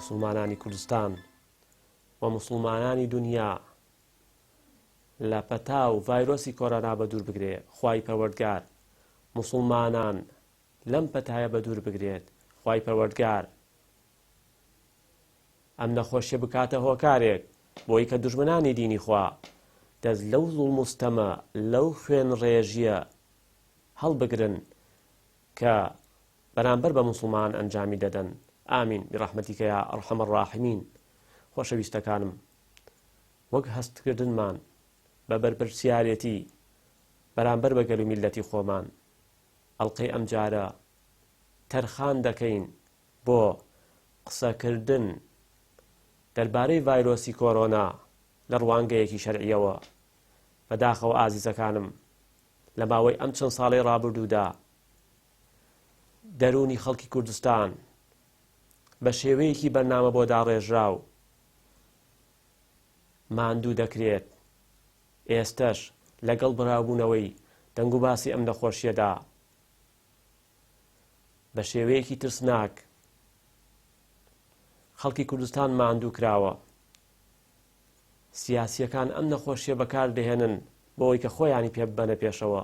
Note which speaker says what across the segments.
Speaker 1: موسڵمانانی کوردستان و موسڵمانانی دونیا لە پەتا و ڤایرۆسی کۆرۆنا بەدوور بگرێ، خوای پەروەردگار موسڵمانان لەم پەتایە بەدوور بگرێت، خوای پەروەردگار ئەم نەخۆشیە بکاتە هۆکارێک بۆی کە دوژمنانی دینی خوا دەست لەو زوڵم و ستەمە لەو خوێنڕێژیە هەڵبگرن کە بەرامبەر بە موسڵمان ئەنجامی دەدەن آمین برحمتک یا ارحم الراحمین خۆشەویستەکانم وەک هەستکردنمان بە بەرپرسیارێتی بەرامبەر بە گەل و میللەتی خۆمان ئەڵقەی ئەمجارە تەرخان دەکەین بۆ قسەکردن دەربارەی ڤایرۆسی کۆرۆنا لە ڕوانگەیەکی شەرعیەوە بەداخەوە ئازیزەکانم لە ماوەی ئەم چەند ساڵەی ڕابردوودا دەروونی خەڵکی کوردستان بە شێوەیەکی بەرنامە بۆ داڕێژراو ماندوو دەکرێت، ئێستەش لەگەڵ بڵاوبوونەوەی دەنگوباسی ئەم نەخۆشییەدا بە شێوەیەکی ترسناک خەڵکی کوردستان ماندوو کراوە. سیاسییەکان ئەم نەخۆشییە بەکاردەهێنن بۆ ئەوەی کە خۆیانی پێ ببەنە پێشەوە.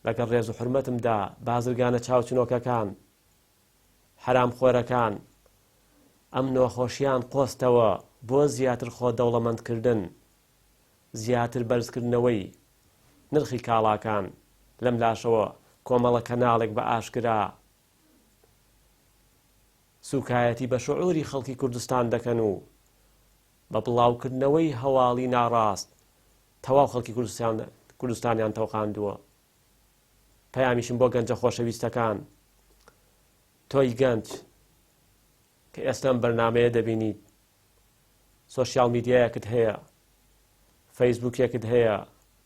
Speaker 1: لەگەڵ ڕێز و حورمەتمدا بازرگانە چاوچنۆکەکان، حەرامخۆرەکان ئەم نۆخۆشیان قۆستەوە بۆ زیاتر خۆ دەوڵەمەندکردن، زیاتر بەرزکردنەوەی نرخی کاڵاکان، لەملاشەوە کۆمەڵە کەناڵێک بە ئاشکرا سوکایەتی بە شعوری خەڵکی کوردستان دەکەن و بە بڵاوکردنەوەی هەواڵی ناڕاست تەواو خەڵکی کوردستانیان تۆقاندووە. پەیامیشم بۆ گەنجە خۆشەویستەکان، تۆی گەنج کە ئێستا ئەم بەرنامەیە دەبینیت، سۆشیال میدیایەکت هەیە، فەیسبووکێکت هەیە،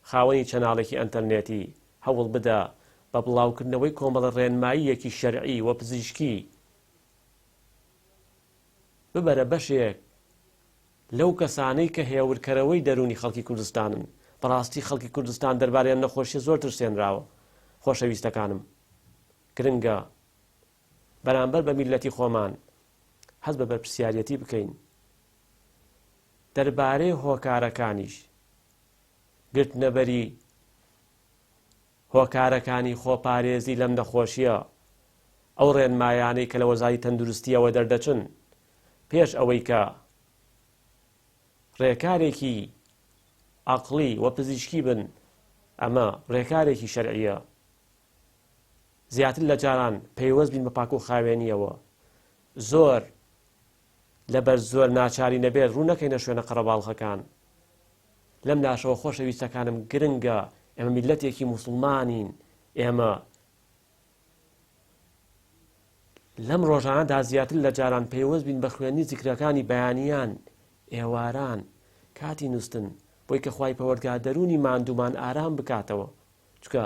Speaker 1: خاوەنی چەناڵێکی ئەنتەرنێتی، هەوڵ بدە بە بڵاوکردنەوەی کۆمەڵە ڕێنماییەکی شەرعی و پزیشکی ببەرە بەشێک لەو کەسانەی کە هێورکەرەوەی دەروونی خەڵکی کوردستانن، بەڕاستی خەڵکی کوردستان دەربارەی ئەم نەخۆشیە زۆر ترسێنراوە، خۆشەویستەکانم گرنگە بەرامبەر بە میللەتی خۆمان هەست بە بەرپرسیاریەتی بکەین دەربارەی هۆکارەکانیش گرتنەبەری هۆکارەکانی خۆپارێزی لەم نەخۆشییە، ئەو ڕێنمایانەی کە لە وەزاری تەندروستییەوە دەردەچن، پێش ئەوەی کە ڕێکارێکی عەقڵی و پزیشکی بن، ئەمە ڕێکارێکی شەرعییە. زیاتر لە جاران پەیوەست بین بە پاک و خاوێنییەوە. زۆر لەبەر زۆر ناچاری نەبێت ڕوو نەکەینە شوێنە قەرەباڵغەکان. لەم لاشەوە خۆشەویستەکانم گرنگە ئێمە میللەتێکی موسڵمانین، ئێمە لەم ڕۆژانەدا زیاتر لە جاران پەیوەست بین بە خوێندنی زیکرەکانی بەیانیان، ئێواران، کاتی نووستن، بۆی کە خوای پەوەردگار دەروونی ماندوومان ئارام بکاتەوە. چونکە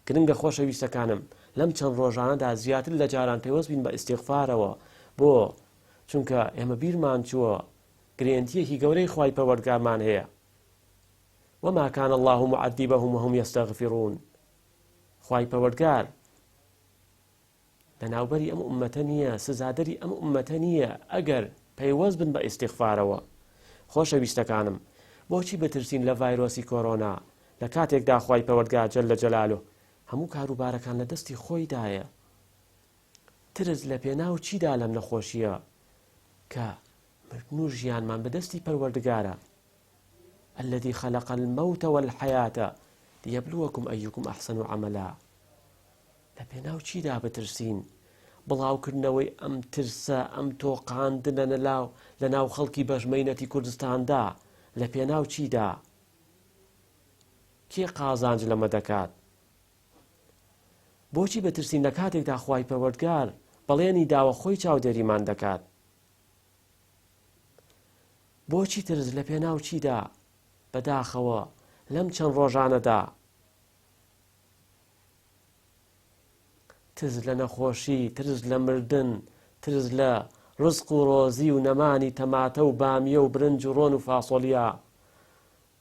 Speaker 1: گرنگە خۆشەویستەکانم لەم چەند ڕۆژانەدا زیاتر لە جاران پەیوەست بین بە ئیستیغفارەوە بۆ چونکە ئێمە بیرمان چووە گرێنتیەکی گەورەی خوای پەروەردگارمان هەیە وما كان الله معذبهم وهم يستغفرون خوای پەروەردگار لەناوبەری ئەم ئوممەتە نییە، سزادەری ئەم ئوممەتە نییە ئەگەر پەیوەست بن بە ئیستیغفارەوە. خۆشەویستەکانم بۆچی بترسین لە ڤایرۆسی کۆرۆنا لە کاتێکدا خوای پەروەردگار جل جلالە هەموو کاروبارەکان لە دەستی خۆیدایە؟ ترس لە پێناو چیدا لەم نەخۆشییە کە مردن و ژیانمان بە دەستی پەروەردگارە الذي خلق الموت والحیاة ليبلوکم ایکم احسن عملا لە پێناو چیدا بترسین؟ بڵاوکردنەوەی ئەم ترسە، ئەم تۆقاندنە نەلاو لە ناو خەڵکی بەشمەینەتی کوردستاندا لە پێناو چیدا؟ کێ قازانج لەمە دەکات؟ بۆچی بترسین لە کاتێکدا خوای پەروەردگار بەڵێنی داوە خۆی چاودێریمان دەکات؟ بۆچی ترس لە پێناو چیدا؟ بەداخەوە لەم چەند ڕۆژانەدا ترس لە نەخۆشی، ترس لە مردن، ترس لە ڕزق و ڕۆزی و نەمانی تەماتە و بامیە و برنج و ڕۆن و فاسۆلیا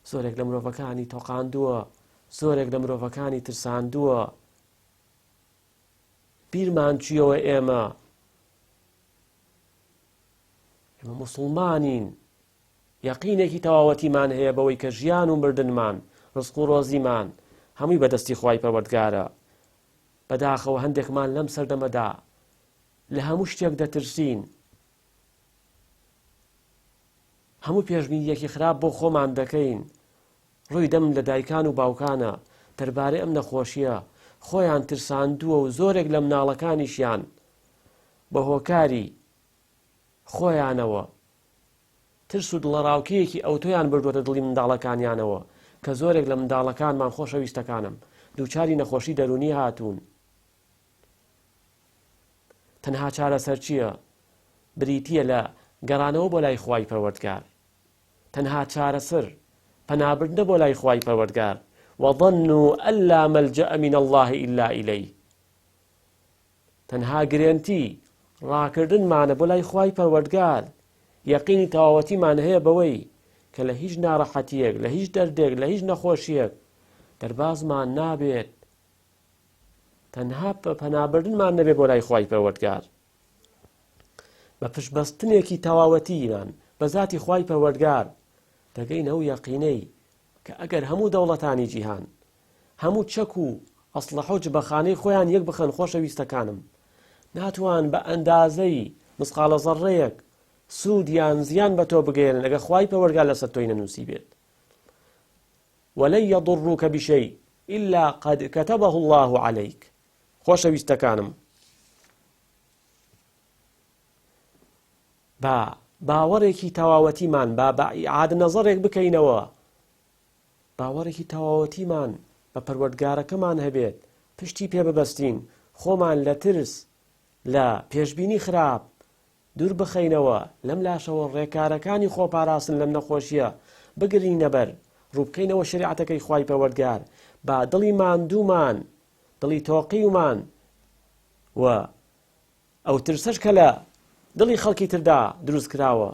Speaker 1: زۆرێک لە مرۆڤەکانی تۆقاندووە، زۆرێک لە مرۆڤەکانی ترساندووە. بیرمان چوویەوە ئێمە. ئێمە موسڵمانین، یەقینێکی تەواوەتیمان هەیە بەوەی کە ژیان و مردنمان، ڕزق و ڕۆزیمان هەمووی بەدەستی خوای پەروەردگارە. بەداخەوە هەندێکمان لەم سەردەمەدا لە هەموو شتێک دەترسین، هەموو پێشبینییەکی خراپ بۆ خۆمان دەکەین، ڕووی دەم لە دایکان و باوکانە دەربارەی ئەم نەخۆشییە خۆیان ترساندووە و زۆرێک لە مناڵەکانیشیان بە هۆکاری خۆیانەوە ترس و دڵەڕاوکێیەکی ئەوتۆیان بردووەتە دڵی منداڵەکانیانەوە کە زۆرێک لە منداڵەکانمان خۆشەویستەکانم دووچاری نەخۆشی دەروونی هاتوون. تەنها چارەسەر چییە؟ بریتییە لە گەڕانەوە بۆ لای خوای پەروەردگار. تەنها چارەسەر پەنابردنە بۆ لای خوای پەروەردگار، وظنوا ان لا ملجأ من اللە الا الیه، تەنها گرێنتی ڕاکردنمانە بۆ لای خوای پەروەردگار، یەقینی تەواوەتیمان هەیە بەوەی کە لە هیچ ناڕەحەتیەک، لە هیچ دەردێک، لە هیچ نەخۆشیەک دەربازمان نابێت، تەنها پەنابردنمان نەبێت بۆ لای خوای پەروەردگار. بە پشتبەستنێکی تەواوەتیمان بە زاتی خوای پەروەردگار دەگەینە ئەو یەقینەی کە ئەگەر هەموو دەوڵەتانی جیهان هەموو چەک و ئەسڵەحە و جبەخانەی خۆیان یەک بخەن خۆشەویستەکانم ناتوان بە ئەندازەی مسقاڵە زەڕەیەک سوود یان زیان بە تۆ بگەیەنن ئەگەر خوای پەروەردگار لەسەر تۆی نەنووسی بێت ولن يضروك بشيء إلا قد كتبه الله عليك خۆشەویستەکانم با باوەڕێکی تەواوەتیمان با بە ئیعادە نەزەڕێک بکەینەوە باوەڕێکی تەواوەتیمان بە پەروەردگارەکەمان هەبێت پشتی پێ ببەستین خۆمان لە ترس لە پێشبینی خراپ دوور بخەینەوە لەم لاشەوە ڕێکارەکانی خۆپاراستن لەم نەخۆشیە بگرینە بەر ڕووبکەینەوە شریعەتەکەی خوای پەروەردگار با دڵی ماندوومان دڵی تۆقیومان و ئەو ترسەش کە لە دڵی خەڵکی تردا دروست کراوە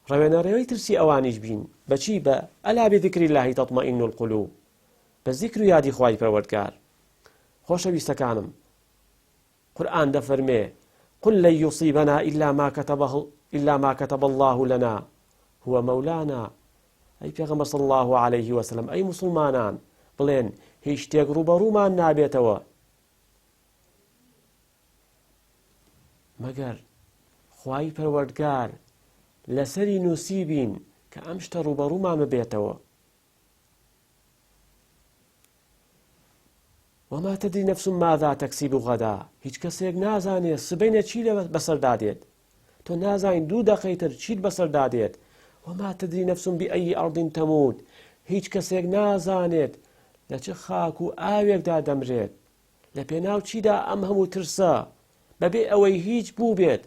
Speaker 1: ڕەوێنەڕێوەی ترسی ئەوانیش بین بەچی بە ئەلا بذکر الله تطمئن القلوب بە زیکر و یادی خوای پەروەردگار خۆشەویستەکانم قورئان دەفەرمێ قل لن یصیبنا الا ما كتبه الا ما كتب الله لنا هو مولانا ئەی پێغەمبەر صلی الله علیه وسلم ئەی موسڵمانان بڵێن هیچ شتێک ڕووبەڕوومان نابێتەوە مەگەر خوای پەروەردگار لەسەری نووسیبین کە ئەم شتە ڕووبەڕوومان ببێتەوە وما تدری نفس ماذا تکسب غدا هیچ کەسێک نازانێت سبەینە چی بەسەردا دێت تۆ نازانین دوو دەقەی تر چیت بەسەردا دێت وما تدری نفس بأي أرض تموت هیچ کەسێک نازانێت لە چ خاک و ئاوێکدا دەمرێت لە پێناو چیدا ئەم هەموو ترسە بەبێ ئەوەی هیچ بوو بێت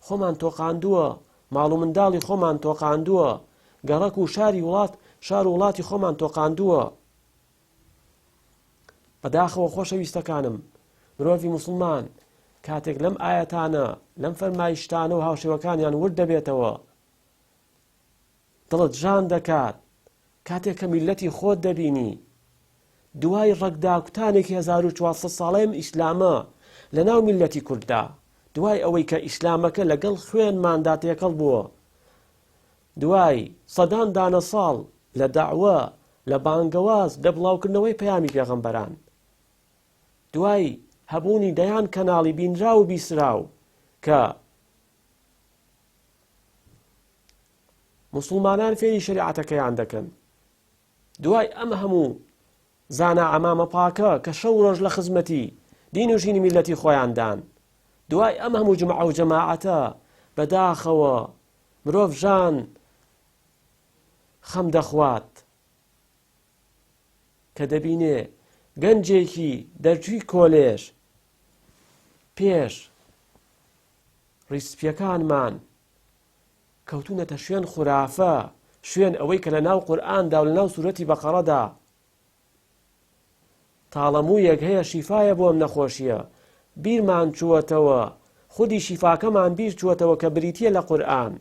Speaker 1: خۆمان تۆقاندووە، ماڵ و منداڵی خۆمان تۆقاندووە، گەڕەک و شاری وڵات، شار و وڵاتی خۆمان تۆقاندووە. بەداخەوە خۆشەویستەکانم، مرۆڤی موسڵمان کاتێک لەم ئایەتانە، لەم فەرمایشتانە و هاوشێوەکانیان ورد دەبێتەوە، دڵت ژان دەکات کاتێک کە میللەتی خۆت دەبینی دوای ڕەگداکوتانێکی 1400 ساڵەی ئەم ئیسلامە لەناو میللەتی کورددا دوای ئەوەی کە ئیسلامەکە لەگەڵ خوێنماندا تێکەڵ بووە دوای سەدان دانە ساڵ لە دەعوە لە بانگەواز لە بڵاوکردنەوەی پەیامی پێغەمبەران دوای هەبوونی دەیان کەناڵی بینراو و بیسراو کە موسڵمانان فێری شەریعەتەکەیان دەکەن دوای ئەم هەموو زانا عەمامە پاکە کە شەو ڕۆژ لە خزمەتی دین و ژینی میلەتی خۆیاندان دوای ئەم هەموو جمعە و جەماعەتە بەداخەوە مرۆڤ ژان خەم دەخوات کە دەبینێ گەنجێکی دەرچووی کۆلێژ پێش ڕیسپیەکانمان کەوتوونەتە شوێن خورافە، شوێن ئەوەی کە لە ناو قورئاندا و لە ناو سورەتی بەقەڕەدا تاڵە موویەک هەیە شیفایە بۆ ئەم نەخۆشییە، بیرمان چووەتەوە، خودی شیفاکەمان بیر چووەتەوە کە بریتییە لە قورئان،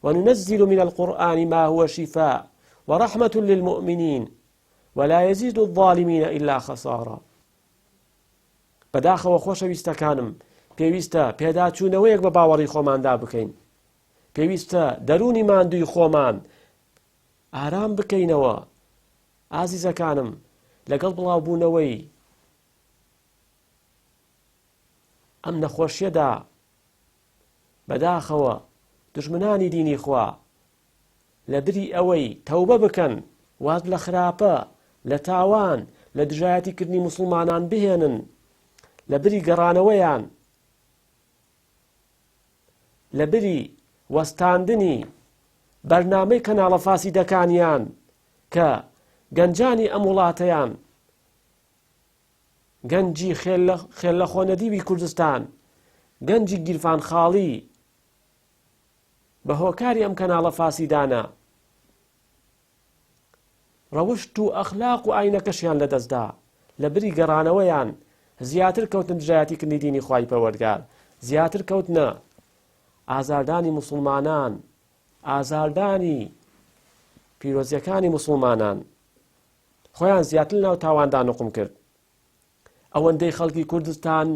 Speaker 1: وننزل من القرآن ما هو شفاء ورحمة للمؤمنین ولا يزيد الظالمین إلا خسارا. بەداخەوە خۆشەویستەکانم پێویستە پێداچوونەوەیەک بە باوەڕی خۆماندا بکەین. پێویستە دەروونی ماندووی خۆمان ئارام بکەینەوە. ئازیزەکانم لەگەڵ بڵاوبوونەوەی ئەم نەخۆشیەدا بەداخەوە دوژمنانی دینی خوا لە بری ئەوەی تەوبە بکەن واز لە خراپە لە تاوان لە دژایەتی کردنی موسڵمانان بهێنن لە بری گەڕانەوەیان لە بری وەستاندنی بەرنامەی کەناڵە فاسیدەکانیان کە گەنجانی ئەم وڵاتەیان گەنجی خێللەخۆنەدیوی کوردستان، گەنجی گیرفان خاڵی بە هۆکاری ئەم کەناڵە فاسیدانە ڕەوشت و ئەخلاق و ئاینەکەشیان لەدەستدا لە بری گەڕانەوەیان زیاتر کەوتنە دژایەتی کردنی دینی خوای پەروەردگار زیاتر کەوتنە ئازاردانی موسڵمانان ئازاردانی پیرۆزیەکانی موسڵمانان خۆیان زیاتر لەناو تاواندا نوقم کرد. ئەوەندەی خەڵکی کوردستان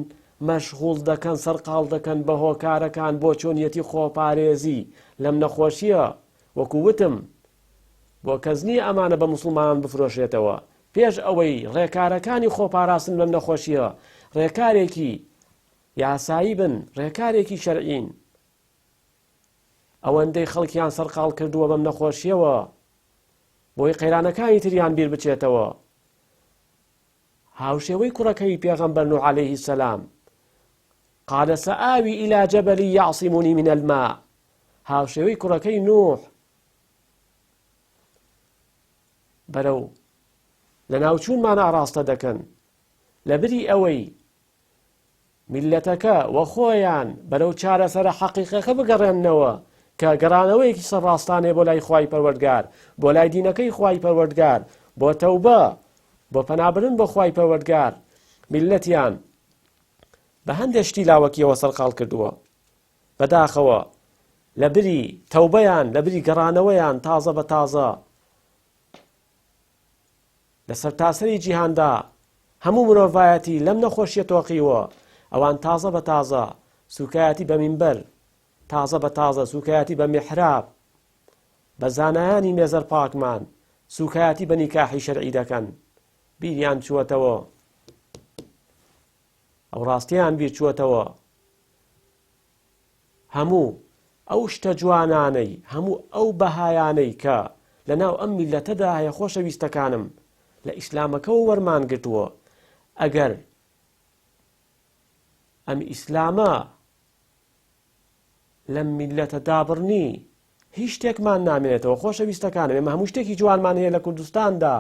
Speaker 1: مەشغوڵ دەکەن سەرقاڵ دەکەن بە هۆکارەکان بۆ چۆنیەتی خۆپارێزی لەم نەخۆشیە وەکو وتم بۆ کەس نییە ئەمانە بە موسڵمانان بفرۆشێتەوە پێش ئەوەی ڕێکارەکانی خۆپاراستن لەم نەخۆشیە ڕێکارێکی یاسایی بن ڕێکارێکی شەرعین ئەوەندەی خەڵکیان سەرقاڵ کردووە بەم نەخۆشیەوە بۆی قەیرانەکانی تریان بیر بچێتەوە هاوشێوەی کوڕەکەی پێغەمبەر نوح عەلەیه السلام قال سآوی إلى جبل يعصمني من الماء هاوشێوەی کوڕەکەی نوح بەرەو لەناوچوونمان ئاڕاستە دەکەن لەبری ئەوەی میللەتەکە و خۆیان بەرەو چارەسەرە حەقیقەکە بگەڕێننەوە کە گەڕانەوەیەکی سەرڕاستانەیە بۆ لای خوای پەروەردگار، بۆ لای دینەکەی خوای پەروەردگار، بۆ تەوبە، بۆ پەنابردن بۆ خوای پەروەردگار، میللەتیان بە هەندێ شتی لاوەکیەوە سەرقاڵ کردووە. بەداخەوە لەبری تەوبەیان، لەبری گەڕانەوەیان تازە بە تازە لە سەرتاسەری جیهاندا هەموو مرۆڤایەتی لەم نەخۆشیە تۆقیوە، ئەوان تازە بە تازە سوکایەتی بە مینبەر، تازە بە تازە سوکایەتی بە میحراب، بە زانایانی مێزەر پاکمان، سوکایەتی بە نیکاحی شەرعی دەکەن. بیریان چووەتەوە. ئەو ڕاستیان بیر چووەتەوە. هەموو ئەو شتە جوانانەی، هەموو ئەو بەهایانەی کە لەناو ئەم میللەتەدا هەیە خۆشەویستەکانم لە ئیسلامەکەوە وەرمانگرتووە، ئەگەر ئەم ئیسلامە لەم میللەتە دابڕنی هیچ شتێکمان نامێنێتەوە خۆشەویستەکانم ئێمە هەموو شتێکی جوانمان هەیە لە کوردستاندا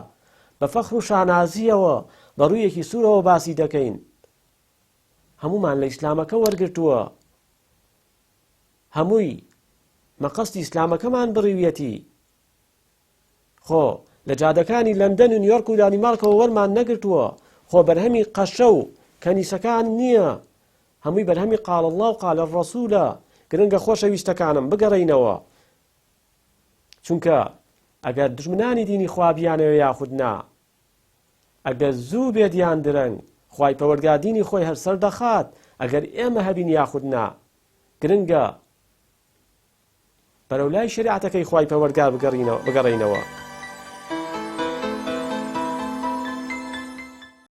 Speaker 1: بە فەخر و شانازیەوە بە ڕوویەکی سوورەوە باسی دەکەین هەموومان لە ئیسلامەکە وەرگرتووە هەمووی مەقەستی ئیسلامەکەمان بڕیویەتی خۆ لە جادەکانی لەندەن و نیۆرک و دانیمارکەوە وەرمان نەگرتووە خۆ بەرهەمی قەشە و کەنیسەکان نییە هەمووی بەرهەمی قال الله و قال الرسولە گرنگە خۆشەویستەکانم بگەڕینەوە چونکە ئەگەر دژمنانی دینی خوا بیانەوێ یاخود نا ئەگەر زوو بێت یان درەنگ خوای پەوەردگار دینی خۆی هەر سەردەخات ئەگەر ئێمە هەبین یاخود نا گرنگە بەرەو لای شەریعەتەکەی خوای پەوەردگار بگەڕینەوە بگەڕێینەوە.